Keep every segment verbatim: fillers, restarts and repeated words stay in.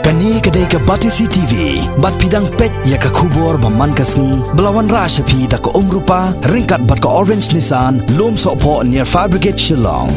Kane ka dei ka Batesi T V, bad phi dang peit ïa ka khubor ba man ka sngi, ba la wanrah sha phi da ka Umrupa, ryngkat bad ka Orange Nissan, Lumsohphoh near Fire Brigade Shillong.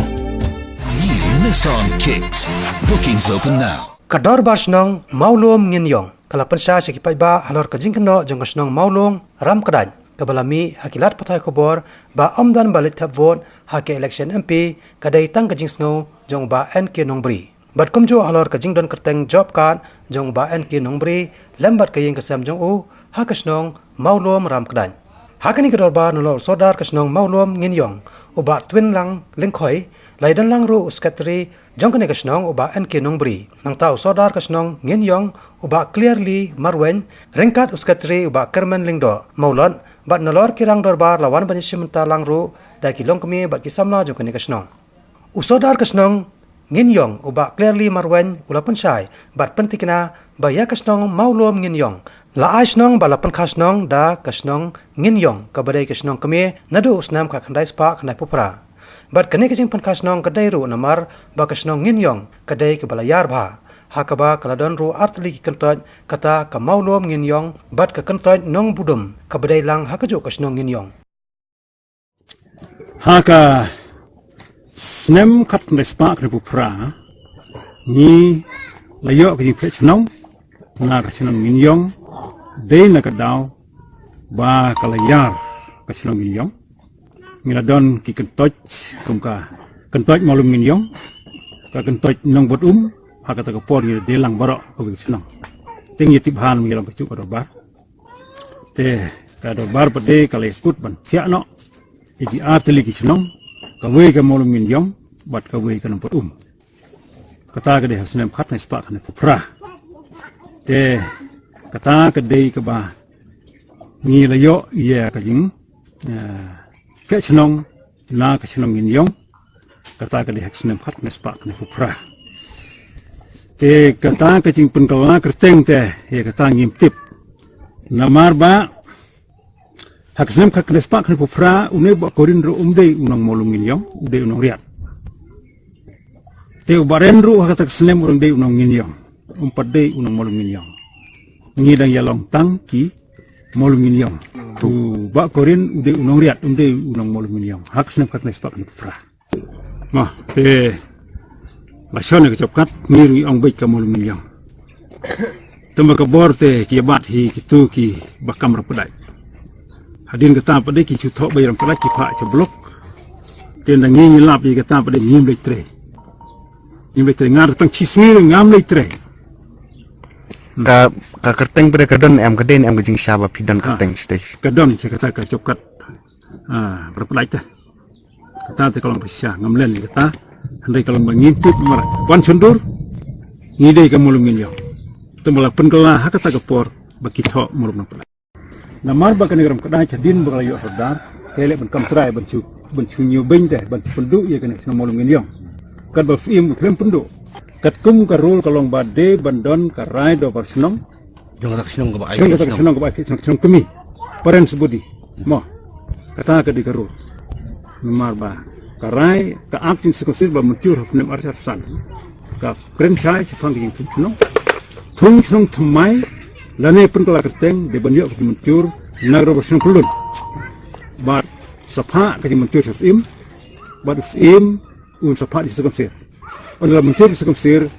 New Nissan Kicks. Bookings open now. Ka Dorbar Shnong Mawlum Ngin Ïong ka la pynshai sha ki paidbah halor ka jingkynnoh jong ka shnong Mawlum Ramkdait, kaba la mih ha ki lad pathai khubor ba ym don ba leit thep vote ha ka election M P, ka dei tang ka jingsngew jong u Bah N K Nongbri. Bad kumjuh halor ka jingdon kyrteng job card jong u Bah N K Nongbri lem bad ka ïing ka sem jong u ha ka shnong Mawlum Ramkdait. Ha kane ka dorbar, nalor u Sordar ka shnong Mawlum Ngin Ïong, u Bah Twinlang Lyngkhoi, la ïadon lang ruh u Secretary jong kane ka shnong, u Bah N K Nongbri, nangta u Sordar ka shnong Ngin Ïong, u Bah Clearly Marwein, ryngkat u Secretary, u Bah Kermen Lyngdoh Mawlot, bad nalor ki rang dorbar la wan ban ïashim bynta lang ruh da ki longkmie bad ki samla jong kane ka shnong. U Sordar ka shnong Ngin Ïong, u Bah Clearly Marwein, u la pynshai bad pyntikna ba ïa ka shnong Mawlum Ngin Ïong la ai shnong bad la pynkha shnong da ka shnong Ngin Ïong, kaba dei ka shnong kmie, naduh u snem khatkhyndai spah khyndaiphew phra. Bad kane ka jingpynkha shnong ka dei ruh namar ba ka shnong Ngin Ïong ka dei kaba la ïar bha, ha kaba ka la don ruh artylli ki kyntoit, kata ka Mawlum Ngin Ïong bad ka kyntoit Nongbudum, kaba dei lang ha kajuh ka shnong Ngin Ïong. Ha ka snem khatkhyndai spah khyndaiphew phra, ngi la ïoh ka jingpynphiah shnong na ka shnong Ngin Ïong, dei na ka daw ba ka la ïar ka shnong Ngin Ïong. Ngi la don ki kyntoit kum ka kyntoit Mawlum Ngin Ïong, ka kyntoit Nongbudum, ha kata ka por ngi la dei lang baroh kawei ka shnong. Te ngi tip bha ngi long kajuh ka dorbar. Te ka dorbar pat de ka la ïakut ban phiah noh ïa ki artylli ki shnong, kawei ka Mawlum Ngin Ïong bad kawei ka Nongbudum. Kata ka dei ha snem khatkhyndai spah khyndaiphew phra. Te kata ka dei kaba ngi la ïoh ïa ka jing, eh, phiah shnong na ka shnong Ngin Ïong, kata ka dei ha ka snem khatkhyndai spah khyndaiphew phra. Te kata ka jingpynkylla kyrteng te, ïa kata ngim tip. Namar ba ha ka snem khatkhyndai spah khyndaiphew phra, une u Bah Korin ruh um dei u nong Mawlum Ngin Ïong, u dei u nongriat. Te u Bah Ren ruh ha kata ka snem u dang dei u nong Ngin Ïong, um pat dei u nong Mawlum Ngin Ïong. Ngi dang ïalong tang ki Mawlum Ngin Ïong. U Bah Korin u dei u nongriat, um dei u nong Mawlum Ngin Ïong ha ka snem khatkhyndai spah khyndaiphew phra. Mo, te la shon ïa ka job card, ngi ruh ngi ong beit ka Mawlum Ngin Ïong. Te ma ka bor te ki ïa bat hi kito kiba kam Ramkdait. Hadien kata pat de ki shu thoh beit Ramkdait, ki phah sha block. Te nda ngi ngi lap ïa kata pat de ngim leit trei. Ngim leit trei, nga tang shisngi ruh ngam leit trei. Ka, ka kyrteng pat de ka don em, ka dei ne em ka jingshisha ba phi don kyrteng shatei? Ka don sha kata ka job card, ah, Ramkdait te. Kata te ka long ba shisha, ngam len ïa kata. Hynrei ka long ba ngim tip namar wan shon dur, ngi dei ka Mawlum Ngin Ïong. Te ba la pynkylla ha kata ka por ba ki thoh Mawlum Nongkdait. Namar ba kane ka Ramkdait hadien ba ka la ïoh sordar, ka leh ban kam trai, ban shu, ban shu ñiewbeiñ te, ban shu pynduh ïa kane ka shnong Mawlum Ngin Ïong. Katba u Syiem u khlem pynduh. Katkum ka rule ka long ba dei ban don ka rai dorbar shnong jong kata ka shnong kaba ai, shnong kata ka shnong, shnong kaba ai, shnong, shnong kmie. Parents body. Mo. Kata ka dei ka rule. Namar ba ka rai, ka Act jong ka Circumstance ba mynjur ha u snem ar hajar san, ka kren shai shaphang ka jingthung shnong. Thung shnong thymmai lane pynkylla kyrteng dei ban ïoh ka jingmynjur na ka dorbar shnong kyllon. Bad sa phah ka jingmynjur sha u Syiem, bad u Syiem un sa phah da ka Circumstance. Ynda la mynjur da ka Circumstance,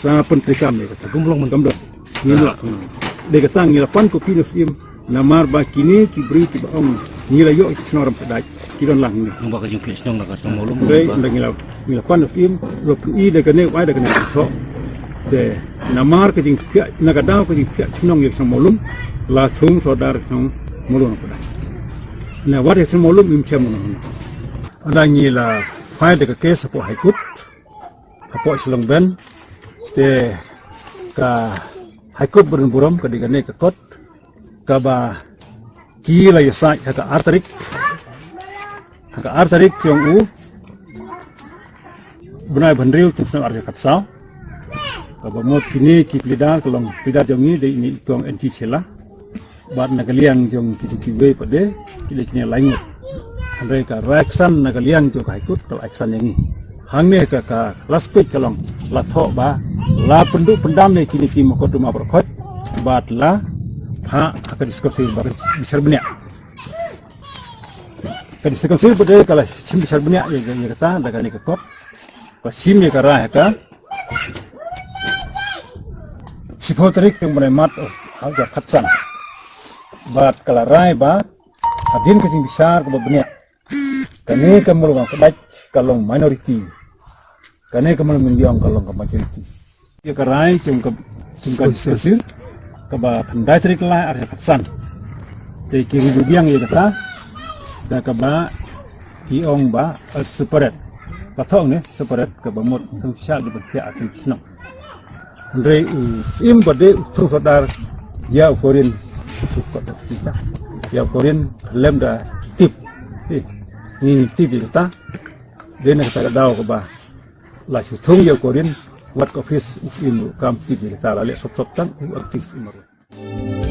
sa pyntreikam ïa kata. Ka kum long mynta. Kam don. Ngim lah. Dei kata ngi la pan copy na u Syiem. Namar ba kine ki briew kiba ong ngi la ïoh ïa ka shnong Ramkdait, ki don lang hangne. Namar ka jingphiah shnong na ka shnong Mawlum. Dei, ynda ngi la, ngi la pan na u Syiem, la pyni da kane, u ai da kane ka thoh. Te namar ka jingphiah, na ka daw ka jingphiah shnong ïa ka shnong Mawlum, la thung sordar ka shnong Mawlum Ramkdait. Na wat ïa ka shnong Mawlum im shem noh. Ynda ngi la file da ka case hapoh High Court, hapoh Shillong Bench, te ka High Court ba don burom ka dei kane ka court kaba ki la ïasaid ha ka ar tarik, ha ka ar tarik jong u bnai ba hynriew jong u snem ar hajar khatsaw. Kaba mut kine ki pleader ka long, pleader jong ngi dei ine i kong N G Shylla. Bad na ka liang jong kito kiwei pat de, ki dei kine lai ngut. Hynrei ka rai ksan na ka liang jong ka High Court ka la ai ksan ïa ngi. Hangne ka, ka last page ka long, la thoh ba La pynduh pyndam ïa kine ki mukotduma baroh khoit bad la phah ha ka District Council ba ka bishar bniah. Ka District Council ba dei ka la shim bishar bniah ïa, ïa, ïa kata da kane ka kot. Ka shim ïa ka rai ha ka shiphew tarik jong u bnai March ha ka khatsan. Bad ka la rai ba hadien ka jingbishar kaba bniah, kane ka Mawlong Kdait ka long minority, kane ka Mawlong Myndiang ka long ka majority. Ïa ka rai jong ka, jong ka District Council kaba khyndai tarik lai ar hajar khatsan. Te ki ri biang ïa kata da kaba ki ong ba, eh, separate. Ba thong ne separate kaba mut tang sha da ba thiah tang shnong. Hynrei u Syiem ba dei u Thong Sordar ïa u Korin u kot da kita. Ïa u Korin lem da tip. Eh, ngi ngi tip ïa kata. Dei na kata ka daw kaba la shu thung ïa u Korin wat ka office u Syiem u kam tip ïa kata, la leh sop sop tang u artist u marwei.